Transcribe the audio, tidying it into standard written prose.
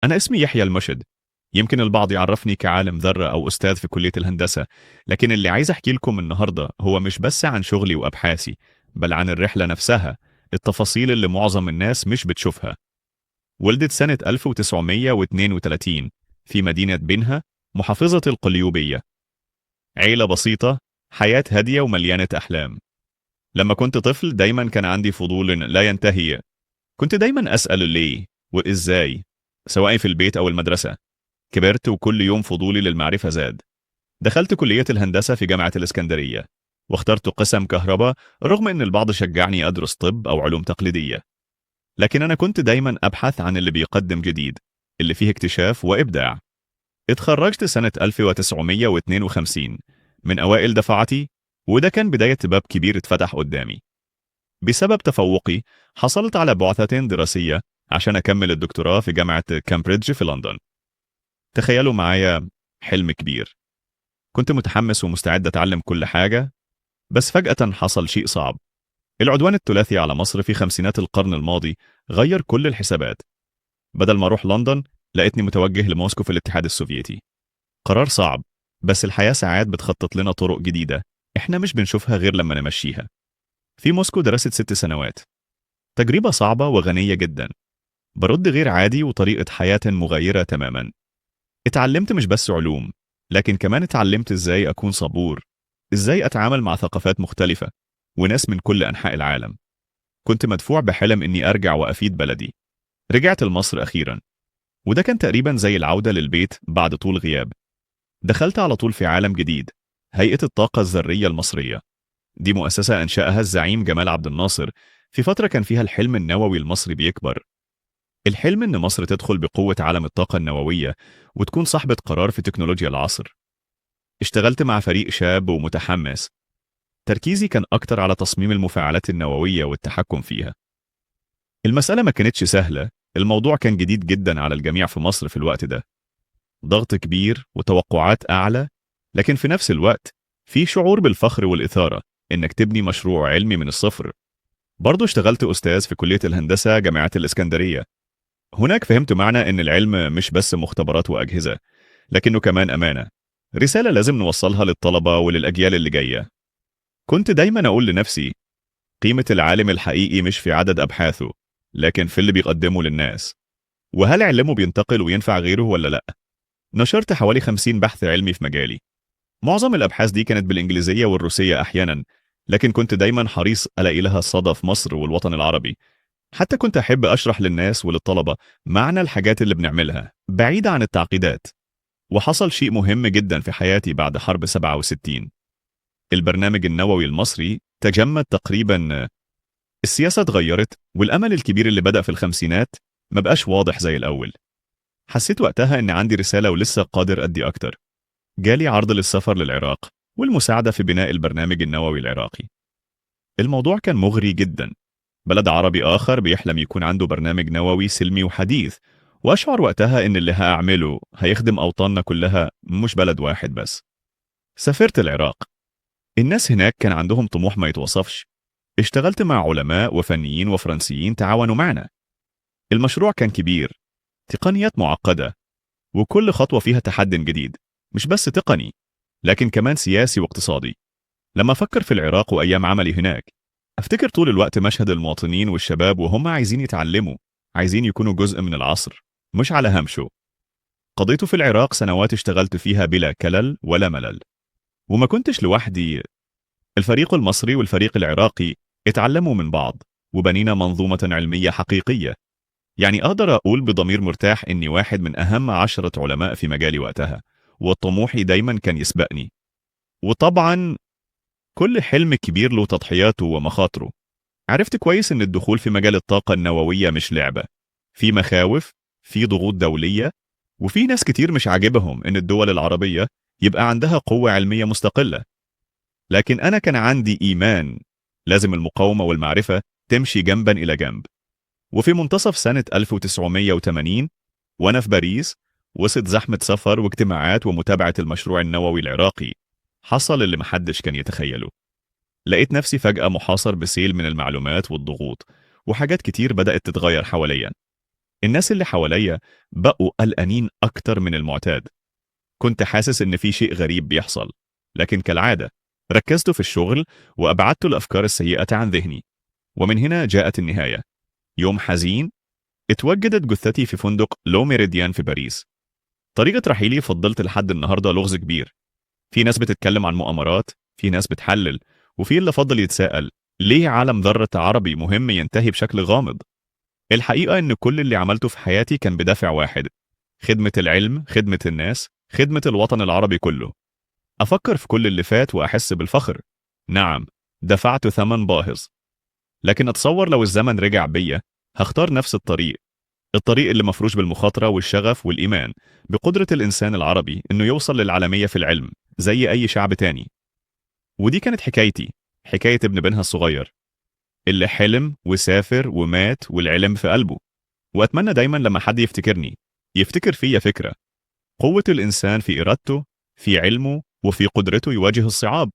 أنا اسمي يحيى المشد. يمكن البعض يعرفني كعالم ذرة أو أستاذ في كلية الهندسة، لكن اللي عايز أحكي لكم النهاردة هو مش بس عن شغلي وأبحاثي، بل عن الرحلة نفسها، التفاصيل اللي معظم الناس مش بتشوفها. ولدت سنة 1932 في مدينة بنها، محافظة القليوبية. عيلة بسيطة، حياة هادية ومليانة أحلام. لما كنت طفل دايما كان عندي فضول لا ينتهي. كنت دايما أسأل ليه وإزاي، سواء في البيت أو المدرسة. كبرت وكل يوم فضولي للمعرفة زاد. دخلت كلية الهندسة في جامعة الإسكندرية، واخترت قسم كهرباء رغم أن البعض شجعني أدرس طب أو علوم تقليدية. لكن أنا كنت دايما أبحث عن اللي بيقدم جديد، اللي فيه اكتشاف وإبداع. اتخرجت سنة 1952 من أوائل دفعتي، وده كان بداية باب كبير اتفتح قدامي. بسبب تفوقي حصلت على بعثة دراسية عشان أكمل الدكتوراه في جامعة كامبريدج في لندن. تخيلوا معايا، حلم كبير. كنت متحمس ومستعد أتعلم كل حاجة، بس فجأة حصل شيء صعب. العدوان الثلاثي على مصر في خمسينات القرن الماضي غير كل الحسابات. بدل ما أروح لندن لقيتني متوجه لموسكو في الاتحاد السوفيتي. قرار صعب، بس الحياة ساعات بتخطط لنا طرق جديدة إحنا مش بنشوفها غير لما نمشيها. في موسكو درست 6 سنوات. تجربة صعبة وغنية جدا، برد غير عادي وطريقة حياة مغايرة تماما. اتعلمت مش بس علوم، لكن كمان اتعلمت ازاي أكون صبور، ازاي أتعامل مع ثقافات مختلفة وناس من كل أنحاء العالم. كنت مدفوع بحلم إني أرجع وأفيد بلدي. رجعت لمصر أخيرا، وده كان تقريبا زي العودة للبيت بعد طول غياب. دخلت على طول في عالم جديد، هيئة الطاقة الذرية المصرية. دي مؤسسة أنشأها الزعيم جمال عبد الناصر في فترة كان فيها الحلم النووي المصري بيكبر. الحلم إن مصر تدخل بقوة عالم الطاقة النووية وتكون صاحبة قرار في تكنولوجيا العصر. اشتغلت مع فريق شاب ومتحمس. تركيزي كان أكتر على تصميم المفاعلات النووية والتحكم فيها. المسألة ما كانتش سهلة، الموضوع كان جديد جدا على الجميع في مصر في الوقت ده. ضغط كبير وتوقعات أعلى، لكن في نفس الوقت في شعور بالفخر والإثارة إنك تبني مشروع علمي من الصفر. برضه اشتغلت أستاذ في كلية الهندسة جامعة الإسكندرية. هناك فهمت معنى إن العلم مش بس مختبرات وأجهزة، لكنه كمان أمانة، رسالة لازم نوصلها للطلبة وللأجيال اللي جاية. كنت دايما أقول لنفسي، قيمة العالم الحقيقي مش في عدد أبحاثه، لكن في اللي بيقدمه للناس، وهل علمه بينتقل وينفع غيره ولا لأ. نشرت حوالي 50 بحث علمي في مجالي. معظم الأبحاث دي كانت بالإنجليزية والروسية أحيانا، لكن كنت دايما حريص ألاقي لها صدى في مصر والوطن العربي. حتى كنت أحب أشرح للناس وللطلبة معنى الحاجات اللي بنعملها بعيدة عن التعقيدات. وحصل شيء مهم جدا في حياتي بعد حرب 67. البرنامج النووي المصري تجمد تقريبا. السياسة اتغيرت، والأمل الكبير اللي بدأ في الخمسينات ما بقاش واضح زي الأول. حسيت وقتها إن عندي رسالة ولسه قادر أدي أكتر. جالي عرض للسفر للعراق والمساعدة في بناء البرنامج النووي العراقي. الموضوع كان مغري جدا، بلد عربي آخر بيحلم يكون عنده برنامج نووي سلمي وحديث، وأشعر وقتها إن اللي هأعمله هيخدم أوطاننا كلها، مش بلد واحد بس. سافرت العراق. الناس هناك كان عندهم طموح ما يتوصفش. اشتغلت مع علماء وفنيين وفرنسيين تعاونوا معنا. المشروع كان كبير، تقنيات معقدة، وكل خطوة فيها تحد جديد، مش بس تقني لكن كمان سياسي واقتصادي. لما أفكر في العراق وأيام عملي هناك، أفتكر طول الوقت مشهد المواطنين والشباب وهم عايزين يتعلموا، عايزين يكونوا جزء من العصر، مش على هامشه. قضيت في العراق سنوات اشتغلت فيها بلا كلل ولا ملل، وما كنتش لوحدي. الفريق المصري والفريق العراقي اتعلموا من بعض، وبنينا منظومة علمية حقيقية. يعني أقدر أقول بضمير مرتاح إني واحد من أهم 10 علماء في مجالي وقتها، وطموحي دايما كان يسبقني. وطبعا كل حلم كبير له تضحياته ومخاطره. عرفت كويس إن الدخول في مجال الطاقة النووية مش لعبة. في مخاوف، في ضغوط دولية، وفي ناس كتير مش عاجبهم إن الدول العربية يبقى عندها قوة علمية مستقلة. لكن أنا كان عندي إيمان، لازم المقاومة والمعرفة تمشي جنبا إلى جنب. وفي منتصف سنة 1980 وأنا في باريس، وسط زحمة سفر واجتماعات ومتابعة المشروع النووي العراقي، حصل اللي محدش كان يتخيله. لقيت نفسي فجأة محاصر بسيل من المعلومات والضغوط، وحاجات كتير بدأت تتغير حواليا. الناس اللي حواليا بقوا قلقانين أكتر من المعتاد. كنت حاسس إن في شيء غريب بيحصل، لكن كالعادة ركزت في الشغل وأبعدت الأفكار السيئة عن ذهني. ومن هنا جاءت النهاية. يوم حزين اتوجدت جثتي في فندق لو ميريديان في باريس. طريقة رحيلي فضلت لحد النهاردة لغز كبير. في ناس بتتكلم عن مؤامرات، في ناس بتحلل، وفي اللي فضل يتساءل ليه عالم ذرة عربي مهم ينتهي بشكل غامض. الحقيقة إن كل اللي عملته في حياتي كان بدافع واحد: خدمة العلم، خدمة الناس، خدمة الوطن العربي كله. أفكر في كل اللي فات وأحس بالفخر. نعم، دفعت ثمن باهظ، لكن أتصور لو الزمن رجع بيا هختار نفس الطريق، الطريق اللي مفروش بالمخاطرة والشغف والإيمان بقدرة الإنسان العربي إنه يوصل للعالمية في العلم زي أي شعب تاني. ودي كانت حكايتي، حكاية ابن بنها الصغير اللي حلم وسافر ومات والعلم في قلبه. وأتمنى دايما لما حد يفتكرني يفتكر فيا فكرة قوة الإنسان في إرادته، في علمه، وفي قدرته يواجه الصعاب.